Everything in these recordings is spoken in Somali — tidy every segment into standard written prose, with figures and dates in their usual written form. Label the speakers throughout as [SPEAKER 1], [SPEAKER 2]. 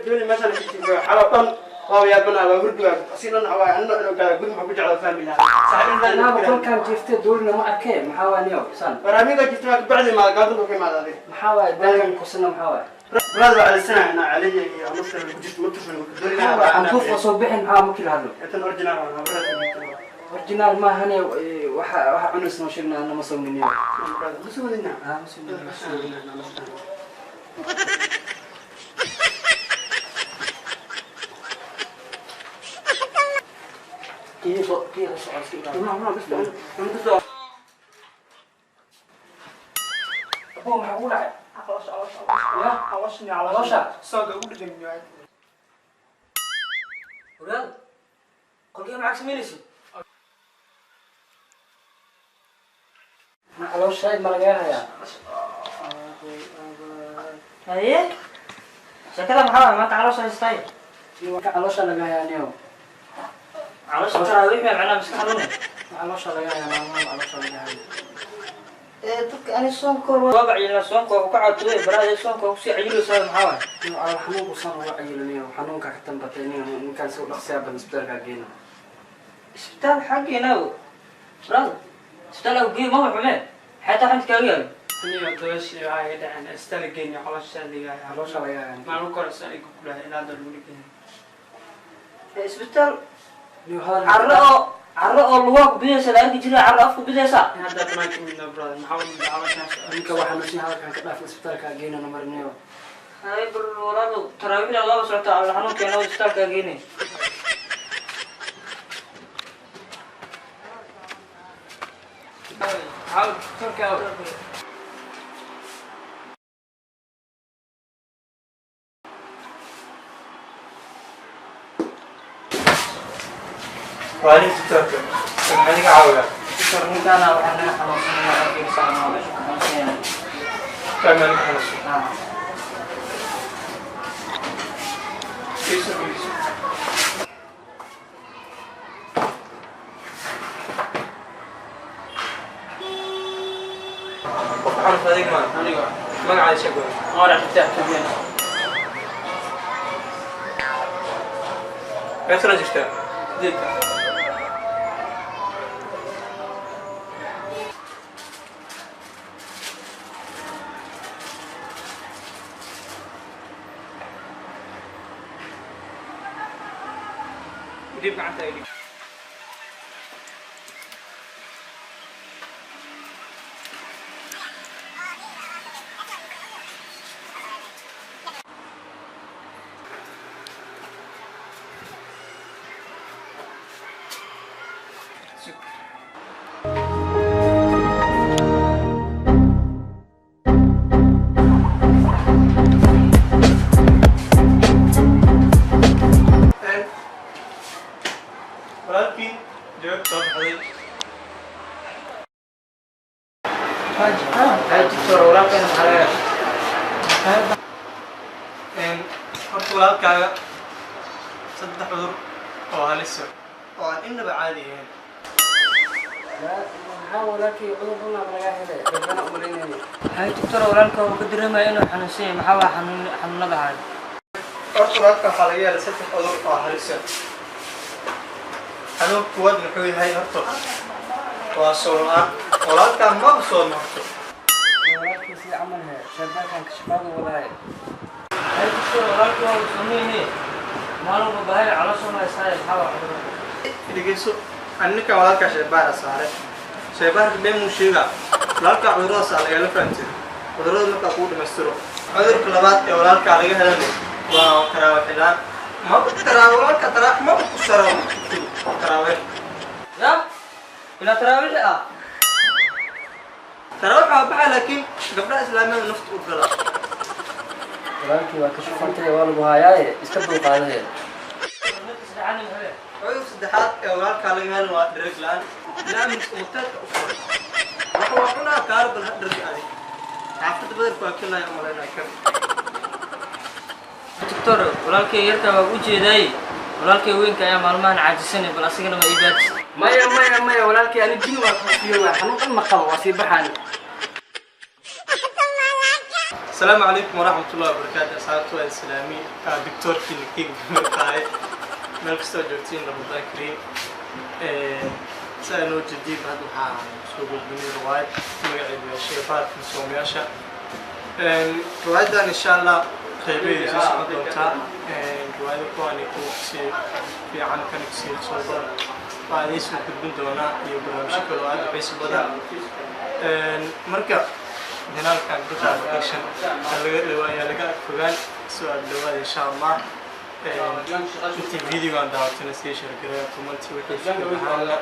[SPEAKER 1] Dooni meeshaan ka jiifo xalo dhan waa yaabana, waa hurdi, waa si dhan waa anna inuu gala gud maxaa ku jeclaa fahmi lahaa saaxiib.
[SPEAKER 2] Naaba qolkaan jiiftay doolina ma arkee. Maxaa waa niyow san?
[SPEAKER 1] Barnaamijka jirta waa kabacdi maad gaalada ku imaada adiga.
[SPEAKER 2] Maxaa waay daagan kusana? Maxaa waay?
[SPEAKER 1] Brother, waa celisanaa inaa celiya iyo nafta ku jirto ma tushin.
[SPEAKER 2] Maxaa waay cantuuf oo soo bixin? Maxaa markii la hadlo?
[SPEAKER 1] Tan original waa, brother.
[SPEAKER 2] Original maahane, waxa cunaysa noo sheegna, ana ma sawminiyo.
[SPEAKER 1] Brother, ma soo wadina.
[SPEAKER 2] Ah, ma sawminiyo. Qiiqo qiiqo socodka ilaali. Abo, maxaa kugu dhacay? Ya caloosha.
[SPEAKER 1] Sooga ugu dhegan yahay.
[SPEAKER 3] Walaal, qolkee maxaa ka samaynaysa?
[SPEAKER 2] Ma caloosha ma lagaa hayaa?
[SPEAKER 3] Haye, sheekada maxaa waay maanta caloosha haystay?
[SPEAKER 2] Ka caloosha laga hayaa niyow.
[SPEAKER 3] Caloosha taraawiix baa macnaha miska xanuune.
[SPEAKER 2] Caloosha laga hayaa maalmahan, caloosha laga hayaa.
[SPEAKER 3] Dadka ani soonkoor waa bacayilaa, soonka waa ku caatooye baraada, soonka waa kusii cayileysaa. Maxaa waay?
[SPEAKER 2] Niyow, calool xanuunku saan uga cayiliniyo, xanuunka ka tambatay niyow. Ninkaan si u dhaqsiyaa badan isbitaalkaa geena.
[SPEAKER 3] Isbitaal xaggeena brother, isbitaal au geey mama xume, xeetaa xamid kaaga yaalo.
[SPEAKER 4] Aniga dabaashii waxaa iga dhaceen isbitaal geenya, caloosha ligaaya.
[SPEAKER 2] Caloosha laga hayaa.
[SPEAKER 4] Maalin koreysa igu kulahay ilaa hadda lagu dhigaya.
[SPEAKER 3] Isbitaal.
[SPEAKER 2] Niyow, hadal.
[SPEAKER 3] Carro oo lugaa ku bidaysa la arki jiray, carro afku bidaysa.
[SPEAKER 4] Hadda banaanka imidna, brother, maxaa u yimid calooshaas?
[SPEAKER 2] Ninka waxaa nusin hadalkan ka dhaaf, isbitaalkaa geynana mariniyo.
[SPEAKER 3] Haye bal walaalo, taraawiixda laba socota, calool xanuunkeena oo isbitaalkaa geynay.
[SPEAKER 4] Doctorka.
[SPEAKER 1] Waa doctorka, maxaa niga caawiyaa?
[SPEAKER 3] Doctor, ninkaana waxaa naga xanuunsanaya arkaysaan, waa meesha ku xanuunsanaya.
[SPEAKER 1] Fahmaa ninka xanuunsan.
[SPEAKER 3] Ah.
[SPEAKER 1] Iiso, iiso. Qofka xanuunsan adiga maa?
[SPEAKER 4] Aniga.
[SPEAKER 1] Magacaada sheeg waay.
[SPEAKER 4] Mara xitaa kameen.
[SPEAKER 1] Meeqa sano jirtaa?
[SPEAKER 4] Sideedka.
[SPEAKER 1] Dhiib gacanta idhiib. Walaalkii jawaab soo baxday.
[SPEAKER 3] Haye doctor, walaalkeena maxaa laga yaabaa?
[SPEAKER 1] Horta walaalkaaga saddex cudur oo halis ah oo aan innaba caadi ahayn.
[SPEAKER 2] Maxaa walaalkii cudur xunaa lagaa helay? Dadbana umalaynaya.
[SPEAKER 3] Haye doctor, walaalka wuxuu ka dareemaya inuu xanuunsan yahay. Maxaa waa xanuun xanuunada haya?
[SPEAKER 1] Horta walaalka waxaa laga helay saddex cudur oo halis ah. Xanuunka koowaad muxuu yahay? Horta waa soon la'aan. Walaalkaa maba sooma horto.
[SPEAKER 2] Walaalkii sida camal he shaybaankan ka shaqaadu wadaay.
[SPEAKER 3] Haye doctor, walaalka waa uu sameeyey maalin walba bahaya caloosha ma haystaaye. Maxaa waa cudurada?
[SPEAKER 1] Dhegeyso, ninkan walaalkaa shaybaara saare, shaybaarka been muu sheegaa. Walaalkaa cuduradaas aa lagala fahamtay cudurada markaa kuu dhamaystiro. Cudurka labaad ee walaalkaa laga helana waa taraawiix la'aan. Maba taraawiix walaalka, taraawiix maba ku sara taraawiix.
[SPEAKER 3] Ya bilaa taraawiixi ah.
[SPEAKER 1] Taraawiix waa baxa, laakiin gabdhaha islaamiyada nafta u gala.
[SPEAKER 2] Walaalkii waa ka shufantay, waa lagu hayaaye, iska dulqaadahe.
[SPEAKER 3] Midka saddexaadna muxuu yahay?
[SPEAKER 1] Cudurka saddexaad ee walaalkaa laga helana waa dhereg la'aan. Laamis hoteelka u furay waxa waa cunaa kaala bal ha dherg adig xaafadda badarku waa kelaya umalaynaa kan.
[SPEAKER 3] Doctor, walaalkay yarka waa u jeedaay, walaalkay weynka ayaa maalmahan caajisanay, bal asigana ma ii baadis?
[SPEAKER 2] Maya, maya, maya, walaalkii ani jini waa kaafiyo, waa xanuun dhan ma qabo, waa sii baxaan.
[SPEAKER 1] Asalaamu calaykum waraxmat ullahi wabarakaatu. Asxaabtu waa islaami, doctoorkii nikiig tahay. Meel kastoo joogtiin, Ramadaan kariim. Saa noo jeediin, hadda waxaa soo gudbinay riwaayad magaceedu waa Shaybaarka Soomayaasha. Riwaayaddan insha Allah qaybaheeda soo socon doontaa. Riwaayada kuwaani kuwa kasii fiican, kana kasii soo badan waa idiin soo gudbin doonaa iyo barnaamijyo kale oo aad u xiiso badan. Marka janaalkan Gutaa Production laga dhawaayaa, laga fogaan soo aad dhawaada insha Allah. Intii videogan daawatana sii share gareeya, commenti wixii fikir ahaana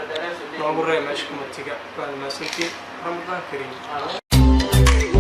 [SPEAKER 1] noogu reeb meesha commentiga. Waan mahadsantiin. Ramadaan kariim.